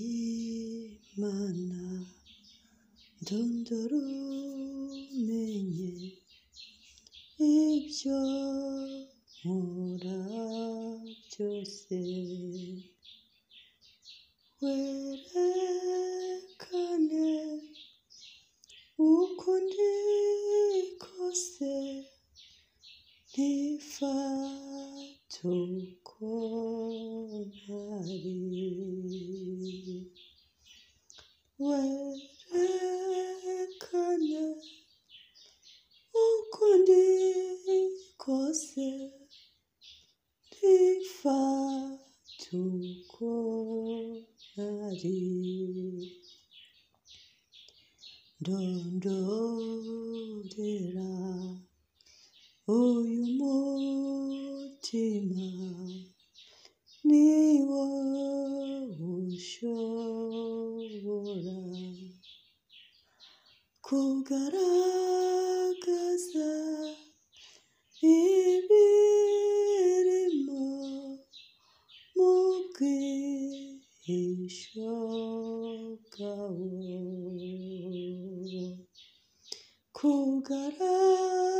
Ayimana ndondora umenye ibyo nkora byose, werekane uko ndi kose, ntifate uko ntari. Werekane uko ndi kose, ntifate uko ntari. Ndondorera uyu mutima, ni wo ushobora kugaragaza ibirimo mu bwihisho bwawo,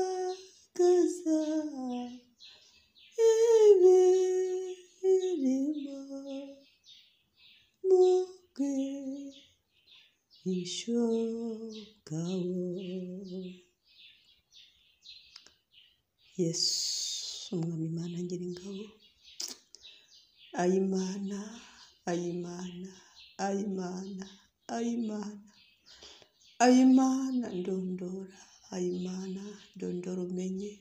kugaragaza ibirimo mu bwihisho bwawo. Yesu Umwami Imana Nyiringabo, Ayimana, Ayimana, Ayimana, Ayimana, Ayimana ndondora, Ayimana ndondora umenye,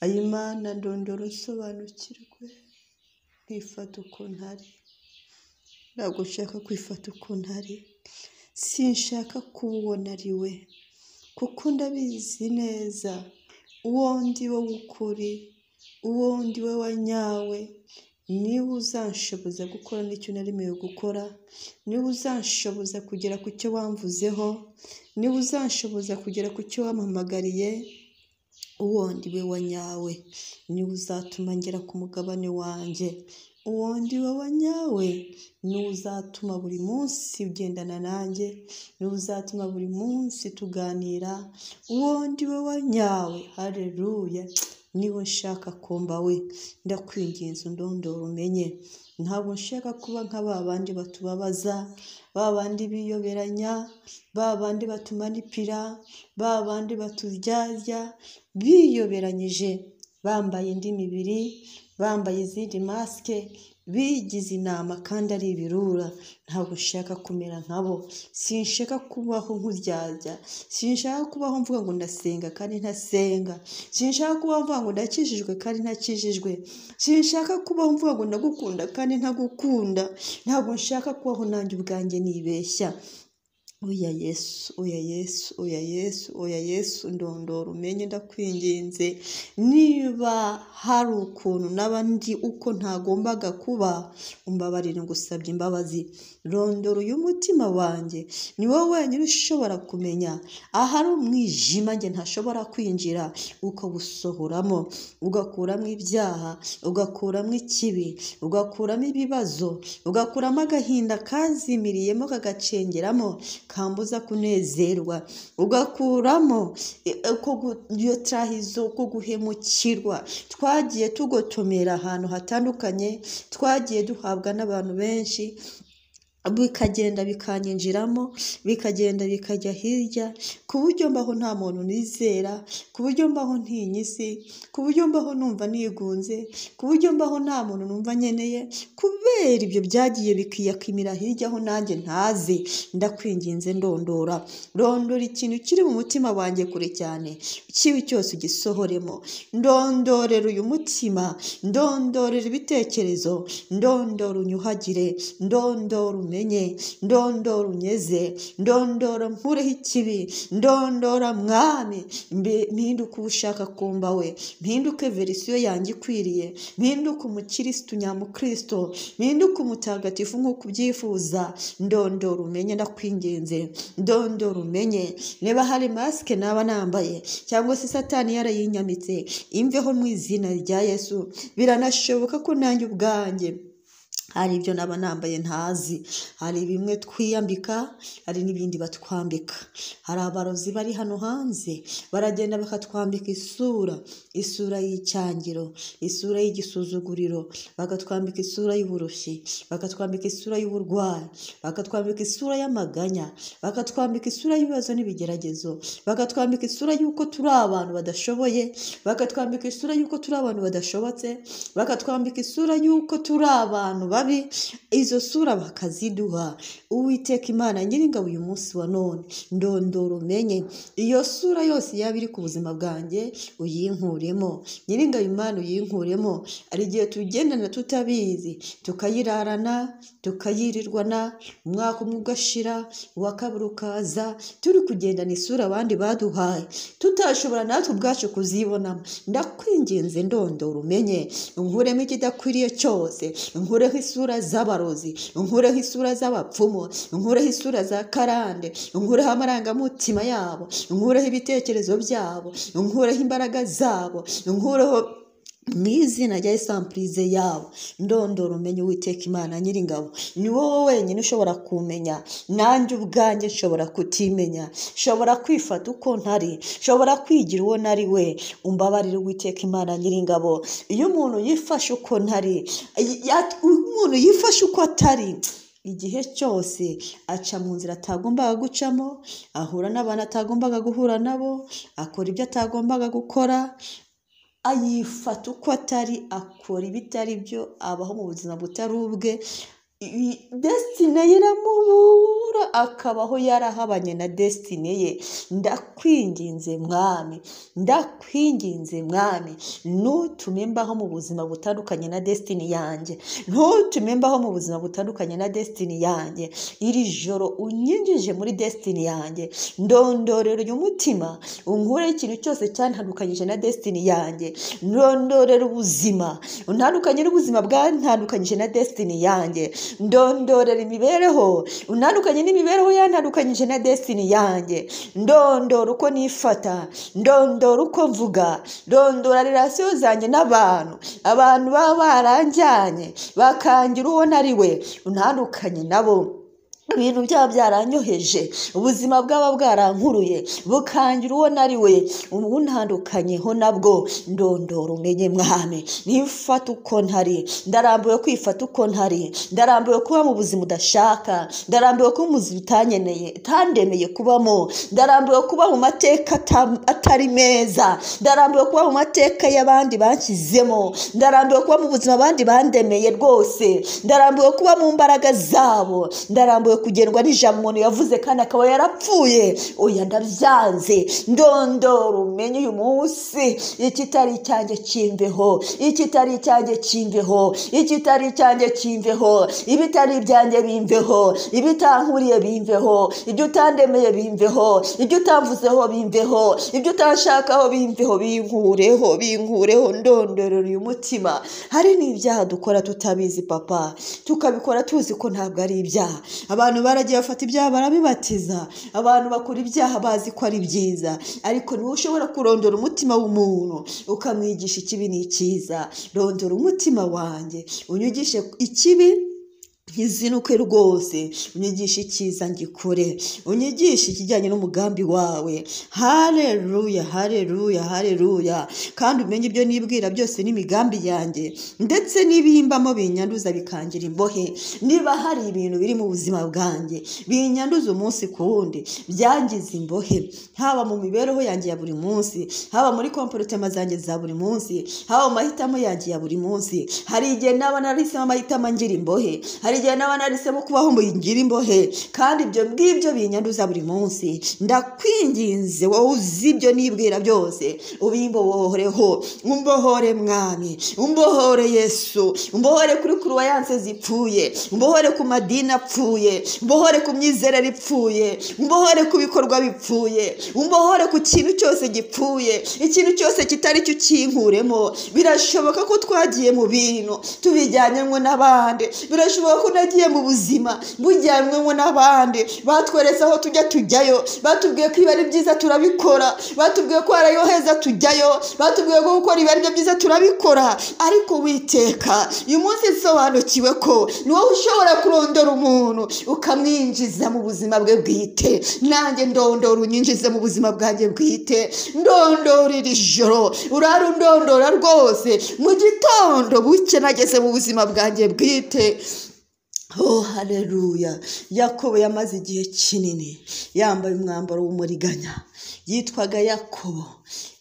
Ayimana ndondora unsobanukirwe, ntifate uko ntari. Ntabwo nshaka kwifata uko ntari, sinshaka kuba uwo nari we, kuko ndabizi neza uwo ndi we w'ukuri, uwo ndi we wa nyawe, niwe uzanshoboza gukora n'icyo naremewe gukora, niwe uzanshoboza kugera ku cyo wamvuzeho, niwe uzanshoboza kugera ku cyo wampamagariye, uwo ndi we wa nyawe, niwe uzatuma ngera ku mugabane wanjye, uwo ndi we wa nyawe, niwe uzatuma buri munsi ugendana nanjye, niwe uzatuma buri munsi tuganira, uwo ndi we wa nyawe, haleluya, niwe nshaka kumba we, ndakwinginze undondora umenye. Ntabwo nshaka kuba nka ba bandi batubabaza, ba bandi biyoberanya, ba bandi batumanipira, ba bandi baturyarya, biyoberanyije, bambaye indi mibiri, bambaye izindi masike, bigize inama kandi ari ibirura. Ntabwo nshaka kumera nkabo, sinshaka kubaho nkuryarya, sinshaka kubaho mvuga ngo ndasenga kandi ntasenga, sinshaka kubaho mvuga ngo ndakijijwe kandi ntakijijwe, sinshaka kubaho mvuga ngo ndagukunda kandi ntagukunda. Ntabwo nshaka kubaho nanjye ubwanjye nibeshya. Oya Yesu, oya Yesu, oya Yesu, oya Yesu, ndondora umenye ndakwinginze. Niba hari ukuntu naba ndi uko ntagombaga kuba, umbabarire ngusabye imbabazi. Rondora uyu mutima wanjye, ni wowe wenyine ushobora kumenya ahari umwijima njye ntashobora kwinjira, ukawusohoramo, ugakuramo ibyaha, ugakuramo ikibi, ugakuramo ibibazo, ugakuramo agahinda kazimiriyemo kagacengeramo, kambuza kunezerwa, ugakuramo iyo tarahizo, uko guhemukirwa twagiye tugotomera ahantu hatandukanye, twagiye duhabwa n'abantu benshi, bikagenda bikanyinjiramo, bikagenda bikajya hirya, ku buryo mbaho nta muntu nizera, ku buryo mbaho ntinya isi, ku buryo mbaho numva nigunze, ku buryo mbaho nta muntu numva nkeneye, kubera ibyo byagiye bikiyakimira hirya aho nanjye ntazi. Ndakwinginze ndondora, rondora ikintu kiri mu mutima wanjye kure cyane, ikibi cyose ugisohoremo. Ndondorera uyu mutima, ndondorera ibitekerezo, ndondora unyuhagire, ndondora umenye, ndondora unyeze, ndondora nkureho ikibi, ndondora mwami, mpinduke uwo ushaka kumba we, mpinduke verisiyo yanjye ikwiriye, mpinduke umukirisitu nyamukristo, mpinduke umutagatifu nk'uko ubyifuza. Ndondora umenye ndakwinginze, ndondora umenye. Niba hari masike naba nambaye cyangwa se satani yarayinyamitse, imveho mu izina rya Yesu. Biranashoboka ko nanjye ubwanjye Hari ibyo naba nambaye ntazi, hari bimwe twiyambika, hari n'ibindi batwambika. Hari abarozi bari hano hanze baragenda bakatwambika isura, isura y'icyangiro, isura y'igisuzuguriro, bakatwambika isura y'uburushyi, bakatwambika isura y'uburwayi, bakatwambika isura y'amaganya, bakatwambika isura y'ibibazo n'ibigeragezo, bakatwambika isura y'uko turi abantu badashoboye, bakatwambika isura y'uko turi abantu badashobotse, bakatwambika isura y'uko turi abantu babi. Izo sura bakaziduha. Uwiteka Imana Nyiringabo, uyu munsi wa none ndondora umenye iyo sura yose yaba iri ku buzima bwanjye, uyinkuremo. Nyiringabo Imana, uyinkuremo. Hari igihe tugendana tutabizi, tukayirarana, tukayirirwana, umwaka umwe ugashira, uwa kabiri ukaza, turi kugendana isura abandi baduhaye, tutashobora natwe ubwacu kuzibonamo. Ndakwinginze ndondora umenye, unkuremo ikidakwiriye cyose, unkureho isura z'abarozi, unkureho isura z'abapfumu, unkureho isura za karande, unkureho amarangamutima yabo, unkureho ibitekerezo byabo, unkureho imbaraga zabo, unkureho mu izina rya esampurize yabo. Ndondora umenye Uwiteka Imana Nyiringabo, ni wowe wenyine ushobora kumenya, nanjye ubwanjye nshobora kutimenya, nshobora kwifata uko ntari, nshobora kwigira uwo nari we. Umbabarire Uwiteka Imana Nyiringabo. Iyo umuntu yifashe uko ntari, umuntu yifashe uko atari, igihe cyose aca mu nzira atagombaga gucamo, ahura n'abantu atagombaga guhura nabo, akora ibyo atagombaga gukora, ayifata uko atari, akora ibitari byo, abaho mu buzima butari ubwe, desitine ye iramubura, akabaho yarahabanye na desitine ye. Ndakwinginze Mwami, ndakwinginze Mwami, ntutume mbaho mu buzima butandukanye na desitine yanjye, ntutume mbaho mu buzima butandukanye na desitine yanjye. Iri joro unyinjije muri desitine yanjye, ndondorera uyu mutima, unkureho ikintu cyose cyantandukanyije na desitine yanjye, ndondorera ubuzima untandukanye n'ubuzima bwantandukanyije na desitine yanjye, ndondorera imibereho untandukanye n'imibereho yantandukanyije na desitine yanjye, ndondora uko nifata, ndondora uko mvuga, ndondora relasiyo zanjye n'abantu, abantu baba baranjyanye bakangira uwo nari we, untandukanye nabo. Ibintu byaba byaranyoheje, ubuzima bwaba bwarankuruye bukangira uwo nari we, untandukanyeho nabwo. Ndondora umenye Mwami, nifata uko ntari, ndarambiwe kwifata uko ntari, ndarambiwe kuba mu buzima udashaka, ndarambiwe kuba mu buzima utanyeneye, utandemeye kubamo, ndarambiwe kuba mu mateka atari meza, ndarambiwe kuba mu mateka y'abandi banshyizemo, ndarambiwe kuba mu buzima abandi bandemeye rwose, ndarambiwe kuba mu mbaraga zabo, ndarambiwe kugendwa n'ijambo umuntu yavuze kandi akaba yarapfuye. Oya, ndabyanze. Ndondora umenye uyu munsi ikitari icyanjye kimveho, ikitari icyanjye kimveho, ikitari icyanjye kimveho, ibitari ibyanjye bimveho, ibitankuriye bimveho, ibyo utandemeye bimveho, ibyo utamvuzeho bimveho, ibyo utanshakaho bimveho, binkureho, binkureho. Ndondorera uyu mutima. Hari n'ibyaha dukora tutabizi papa, tukabikora tuzi ko ntabwo ari ibyaha. Abantu baragiye bafata ibyaha barabibatiza, abantu bakora ibyaha bazi ko ari byiza, ariko niwe ushobora kurondora umutima w'umuntu ukamwigisha ikibi n'icyiza. Rondora umutima wanjye, unyigishe ikibi nkizinuke rwose, unyigishe icyiza ngikore, unyigishe ikijyanye n'umugambi wawe. Haleluya, haleluya, haleluya. Kandi umenye ibyo nibwira byose n'imigambi yanjye, ndetse n'ibimbamo binyanduza bikangira imbohe. Niba hari ibintu biri mu buzima bwanjye binyanduza umunsi ku wundi, byangiza imbohe, haba mu mibereho yanjye ya buri munsi, haba muri komporotema zanjye za buri munsi, haba mu mahitamo yanjye ya buri munsi. Hari igihe naba narahisemo amahitamo angira imbohe, hari igihe naba nahisemo kubaho mu ngira imbohe, kandi ibyo ngibyo binyanduza buri munsi. Ndakwinginze wowe uzi ibyo nibwira byose, ubimbohoreho, umbohore Mwami, umbohore Yesu, umbohore kuri kuruwayanse zipfuye, umbohore ku madini apfuye, umbohore ku myizerere ipfuye, umbohore ku bikorwa bipfuye, umbohore ku kintu cyose gipfuye, ikintu cyose kitari cyo ukinkuremo. Birashoboka ko twagiye mu bintu tubijyanyemo n'abandi, birashoboka ko nagiye mu buzima bujyanwemo n'abandi, batweretse aho tujya tujyayo, batubwiye ko ibi ari byiza turabikora, batubwiye ko hariyo heza tujyayo, batubwiye ko gukora ibi ari byo byiza turabikora. Ariko Uwiteka, uyu munsi nsobanukiwe ko ni wowe ushobora kurondora umuntu ukamwinjiza mu buzima bwe bwite. Nanjye ndondora unyinjize mu buzima bwanjye bwite, ndondora iri joro, urara undondora rwose, mu gitondo buke nageze mu buzima bwanjye bwite. Oh haleluya. Yakobo yamaze igihe kinini yambaye umwambaro w'umuriganya, yitwaga Yakobo,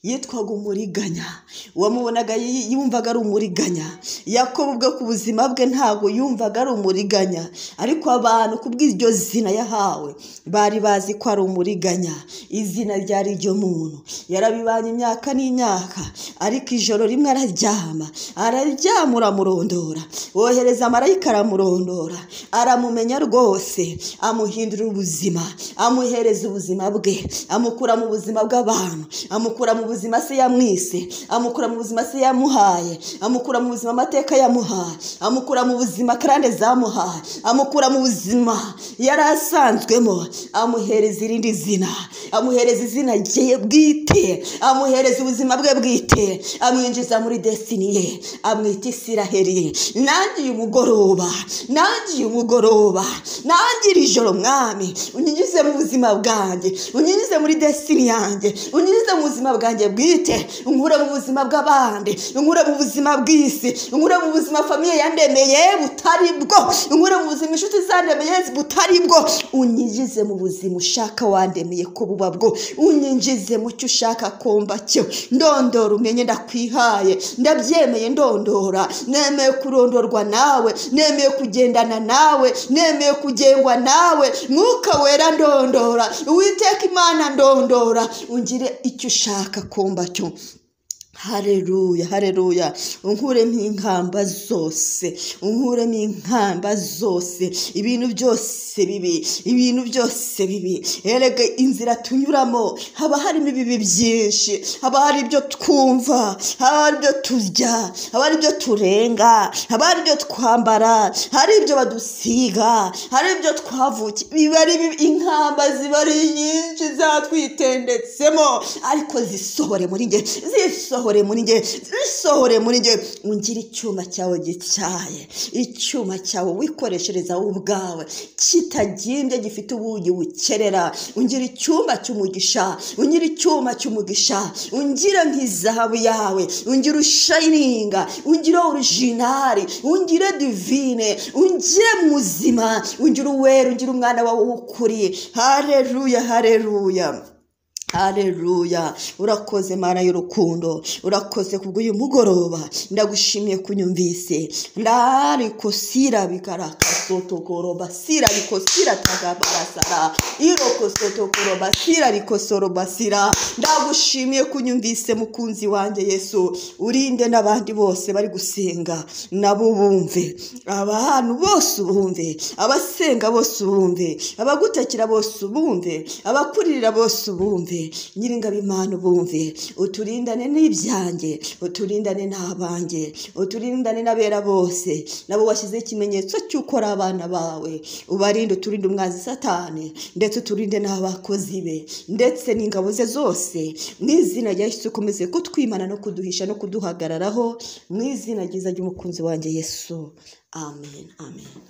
yitwaga umuriganya, uwamubonaga yumvaga ari umuriganya. Yakobo ubwe ku buzima bwe ntabwo yumvaga ari umuriganya, ariko abantu kubw'iryo zina yahawe bari bazi ko ari umuriganya. Izina ryari iryo muntu, yarabibanye imyaka n'imyaka, ariko ijoro rimwe araryama, araryama uramurondora, wohereza marayika aramurondora, aramumenya rwose, amuhindura ubuzima, amuhereza ubuzima bwe, amukura mu buzima bw'abantu, amukura mu buzima se yamwise, amukura mu buzima se yamuhaye, amukura mu buzima amateka yamuhaye, amukura mu buzima karande zamuhaye, amukura mu buzima yari asanzwemo, amuhereza irindi zina, amuhereza izina rye bwite, amuhereza ubuzima bwe bwite, amwinjiza muri destiny ye, amwita Isiraheli. Nanjye uyu mugoroba, nanjye uyu mugoroba, nanjye iri joro Mwami, unyinjize mu buzima bwanjye, unyinjize muri destiny yanjye, unyinjize mu buzima bwanjye bwite, unkure mu buzima bw'abandi, unkure mu buzima bw'isi, unkure mu buzima famiye yandemeye butari bwo, unkure mu buzima inshuti zandemeye butari bwo, unyinjize mu buzima ushaka wandemeye ko buba bwo, unyinjize mu cyo ushaka komba cyo. Ndondora umenye ndakwihaye, ndabyemeye ndondora, nemeye kurondorwa nawe, nemeye kugendana nawe, nemeye kugengwa nawe. Mwuka Wera ndondora, Uwiteka Imana ndondora, ungire icyo ushaka komba cyo. Haleluya, haleluya. Unkuremo inkamba zose, unkuremo inkamba zose, ibintu byose bibi, ibintu byose bibi. Erega inzira tunyuramo haba harimo ibibi byinshi, haba hari ibyo twumva, haba hari ibyo turya, haba hari ibyo turenga, haba hari ibyo twambara, hari ibyo badusiga, hari ibyo twavukiye. Biba ari bibi, inkamba ziba ari nyinshi zatwitendetsemo, ariko zisohore muri nge, zisohore muri nge, zisohore muri nge. Ungire icyuma cyawe gityaye, icyuma cyawe wikoreshereza wowe ubwawe, kitagimbye, gifite ubugi bukerera. Ungire icyuma cy'umugisha, ungire icyuma cy'umugisha, ungire nk'izahabu yawe, ungire ushayininga, ungire orijinali, ungire divine, ungire muzima, ungire uwera, ungire umwana wawe w'ukuri. Haleluya, haleluya, haleluya. Urakoze Mana y'urukundo, urakoze kubw'uyu mugoroba, ndagushimiye kunyumvise. Ndariko sira bikaraka sotokoroba sira riko sira tagabarasara iroko sotokoroba sira riko soroba sira. Ndagushimiye kunyumvise mukunzi wanjye Yesu. Urinde n'abandi bose bari gusenga nabo bumve, abantu bose ubumve, abasenga bose ubumve, abagutakira bose ubumve, abakuririra bose ubumve. Nyiringabo Imana ubumve, uturindane n'ibyanjye, uturindane n'abanjye, uturindane n'abera bose, nabo washyizeho ikimenyetso cy'uko ari abana bawe. Ubarinde, uturinde umwanzi Satani, ndetse uturinde n'abakozi be, ndetse n'ingabo ze zose. Mu izina rya Yesu ukomeze kutwimana no kuduhisha no kuduhagararaho, mu izina ryiza ry'umukunzi wanjye Yesu. Amen, amen.